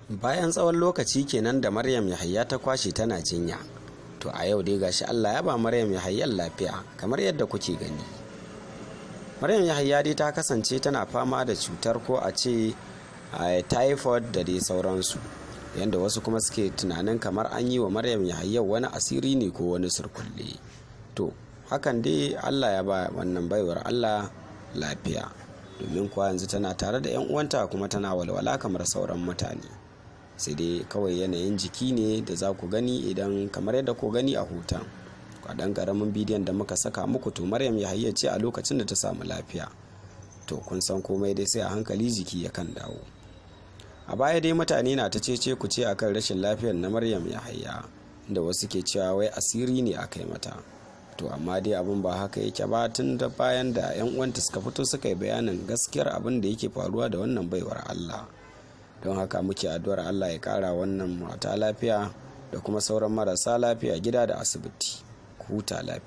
Bayan tsawon lokaci kenan da Maryam Yahaya ta kwashe tana jinya. To a yau dai gashi Allah ya ba Maryam Yahaya lafiya kamar yadda kuke gani. Maryam Yahaya dai ta kasance tana fama da cutar ko a ce typhoid da dai sauransu. Yanda wasu kuma suke tunanin kamar an yi wa Maryam Yahaya wani asiri ne ko wani surkulle. To hakan dai Allah ya ba wannan baiwar Allah lafiya. Domin kuwa yanzu tana tare da 'yan uwanta kuma tana walwala kamar sauran mutane. Sai dai kawai yanayin jiki ne da za ku gani idan kamar yadda ku gani a hoton. A ɗan ƙaramin bidiyon da muka saka muku, to Maryam Yahaya ce a lokacin da ta samu lafiya. To kun san komai dai sai a hankali jiki yakan dawo. A baya dai mutane na ta cece ku ce akan rashin lafiyar na Maryam Yahaya, inda wasu ke cewa wai asiri ne aka yi mata. To amma dai abin ba haka yake ba, tun da bayan da 'yan uwanta suka fito suka yi bayanin gaskiyar abin da yake faruwa da wannan baiwar Allah. Don haka muke addu'ar Allah ya kara wannan mata lafiya da kuma sauran marasa lafiya gida da asibiti. Ku huta lafiya.